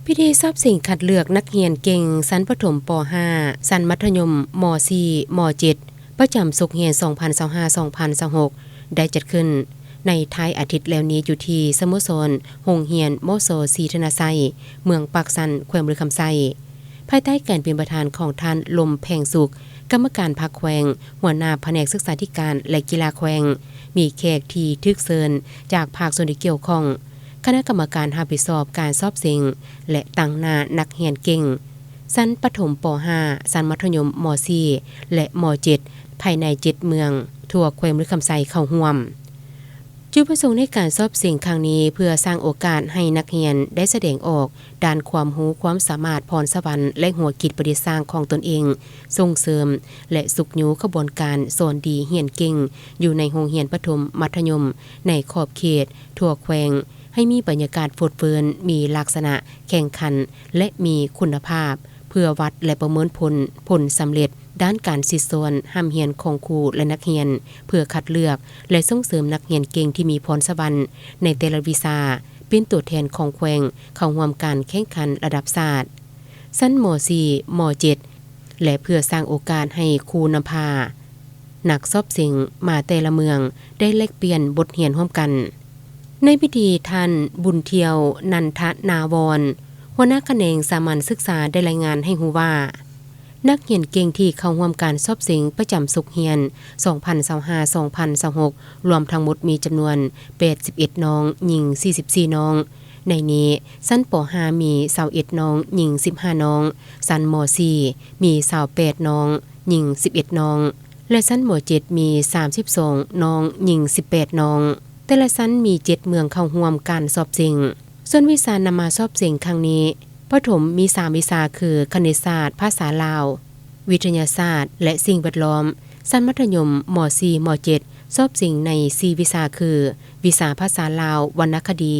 ພິທີສອບເສັງຄັດເລືອກນັກຮຽນເກັ່ງຊັ້ນປະຖົມ ປໍຫ້າ ຊັ້ນມັດທະຍົມ ມໍສີ່ ມໍເຈັດ ປະຈຳສົກຮຽນ ສອງພັນຊາວຫ້າ ສອງພັນຊາວຫົກ ໄດ້ຈັດຂຶ້ນໃນທ້າຍອາທິດແລ້ວນີ້ ຢູ່ທີ່ສະໂມສອນໂຮງຮຽນ ມສ ສີທະນາໄຊ ເມືອງປາກຊັນ ແຂວງບໍລິຄຳໄຊ ພາຍໃຕ້ການເປັນປະທານຂອງທ່ານ ລົມ ແພງສຸກ ກຳມະການພັກແຂວງ, ຫົວໜ້າພະແນກສຶກສາທິການ ແລະ ກິລາແຂວງ, ມີແຂກທີ່ຖືກເຊີນຈາກພາກສ່ວນທີ່ກ່ຽວຂ້ອງ, ຄະນະກຳມະການຮັບຜິດຊອບການສອບເສັງ ແລະ ຕາງໜ້ານັກຮຽນເກັ່ງຊັ້ນປະຖົມ ປໍຫ້າ ຊັ້ນມັດທະຍົມ ມໍສີ່ ແລະ ມໍເຈັດ ພາຍໃນເຈັດເມືອງທົ່ວແຂວງບໍລິຄຳໄຊເຂົ້າຮ່ວມ. ຈຸດປະສົງໃນການສອບເສັງຄັ້ງນີ້ ເພື່ອສ້າງໂອກາດໃຫ້ນັກຮຽນໄດ້ສະແດງອອກດ້ານຄວາມຮູ້ຄວາມສາມາດ, ພອນສະຫວັນ ແລະ ຫົວຄິດປະດິດສ້າງຂອງຕົນເອງ, ສົ່ງເສີມ ແລະ ຊຸກຍູ້ຂະບວນການສອນດີຮຽນເກັ່ງຢູ່ໃນໂຮງຮຽນປະຖົມມັດທະຍົມໃນຂອບເຂດທົ່ວແຂວງ ໃຫ້ມີບັນຍາກາດຟົດຟື້ນ, ມີລັກສະນະແຂ່ງຂັນ ແລະ ມີຄຸນນະພາບ ເພື່ອວັດ ແລະ ປະເມີນຜົນ, ຜົນສຳເລັດດ້ານການສິດສອນຮ່ຳຮຽນຂອງຄູ ແລະ ນັກຮຽນ ເພື່ອຄັດເລືອກ ແລະ ສົ່ງເສີມນັກຮຽນເກັ່ງທີ່ມີພອນສະຫວັນໃນແຕ່ລະວິຊາ ເປັນຕົວແທນຂອງແຂວງເຂົ້າຮ່ວມການແຂ່ງຂັນລະດັບຊາດ ຊັ້ນ ມໍສີ່ ມໍເຈັດ ແລະ ເພື່ອສ້າງໂອກາດໃຫ້ຄູນຳພາ ນັກສອບເສັງມາແຕ່ລະເມືອງໄດ້ແລກປ່ຽນບົດຮຽນຮ່ວມກັນ. ໃນພິທີ, ທ່ານ ບຸນທ່ຽວ ນັນທະນາວອນ ຫົວໜ້າຂະແໜງສາມັນສຶກສາ ໄດ້ລາຍງານໃຫ້ຮູ້ວ່າ ນັກຮຽນເກັ່ງທີ່ເຂົ້າຮ່ວມການສອບເສັງປະຈຳສົກຮຽນ ສອງພັນຊາວຫ້າ ສອງພັນຊາວຫົກ ລວມທັງໝົດມີຈຳນວນ ແປດສິບເອັດ ນ້ອງ, ຍິງ ສີ່ສິບສີ່ ນ້ອງ. ໃນນີ້, ຊັ້ນ ປໍຫ້າ ມີ ຊາວເອັດ ນ້ອງ, ຍິງ ສິບຫ້າ ນ້ອງ, ຊັ້ນ ມໍສີ່ ມີ ຊາວແປດ ນ້ອງ, ຍິງ ສິບເອັດ ນ້ອງ ແລະ ຊັ້ນ ມໍເຈັດ ມີ ສາມສິບສອງ ນ້ອງ, ຍິງ ສິບແປດ ນ້ອງ. ແຕ່ລະຊັ້ນມີເຈັດເມືອງເຂົ້າຮ່ວມການສອບເສັງ. ສ່ວນວິຊານຳມາສອບເສັງຄັ້ງນີ້, ປະຖົມມີສາມວິຊາຄື ຄະນິດສາດ, ພາສາລາວ, ວິທະຍາສາດ ແລະ ສິ່ງແວດລ້ອມ. ຊັ້ນມັດທະຍົມ ມໍສີ່ ມໍເຈັດ ສອບເສັງໃນສີ່ວິຊາຄື ວິຊາພາສາລາວ, ວັນນະຄະດີ,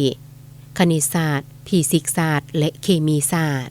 ຄະນິດສາດ, ຟີຊິກສາດ ແລະ ເຄມີສາດ.